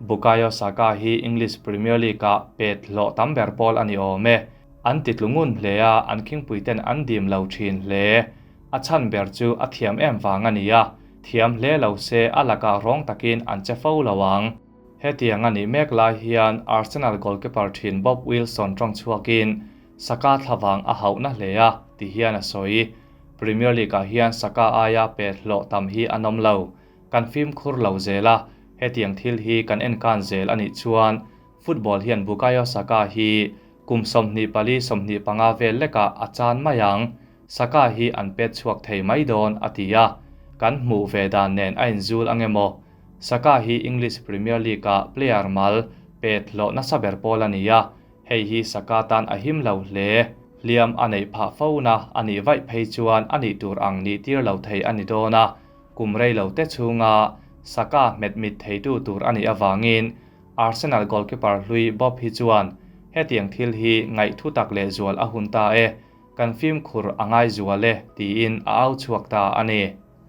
Bukayo Saka hi English Premier League-ah pet hlawh tam ber pawl a ni awm e. An ti tlu ngun hle a, an khingpuiten an dim lo thin hle. A chhan ber chu a thiam em vang a ni a, thiam hle lo se a lakah rawng takin an che fo lo ang. Hetiang a nih mek lai hian Arsenal goalkeeper thin Bob Wilson tawng chhuakin Saka thlavang a hauhna hle a, ti hian a sawi. Premier League-ah hian Saka aia pet hlawh tam hi an awm lo. Kan fimkhur lo zel a, hetiang thil hi kan enkan zel a nih chuan football hian Bukayo Saka hi kum 24 25 vel lekah a chan mai ang. Saka hi an pet chhuak thei mai dawn, a ti a. Kan hmuh ve dan nen a inzul ang emaw? Saka hi English Premier League-ah player mal pet hlawh nasa ber pawl a ni a, hei hi Saka tan a him lo hle. Hliam a neih phah fona a nih vaih phei chuan a nih tur ang nih tir lo thei a ni dawn a, kum rei lo te chhunga Saka hmet mit theitu tur a nih avangin Arsenal goalkeeper hlui Bob hi chuan hetiang thil hi ngaih thu tak lehzual a hun ta e, kan fimkhur a ngai zual e, tiin a au chhuak ta a ni.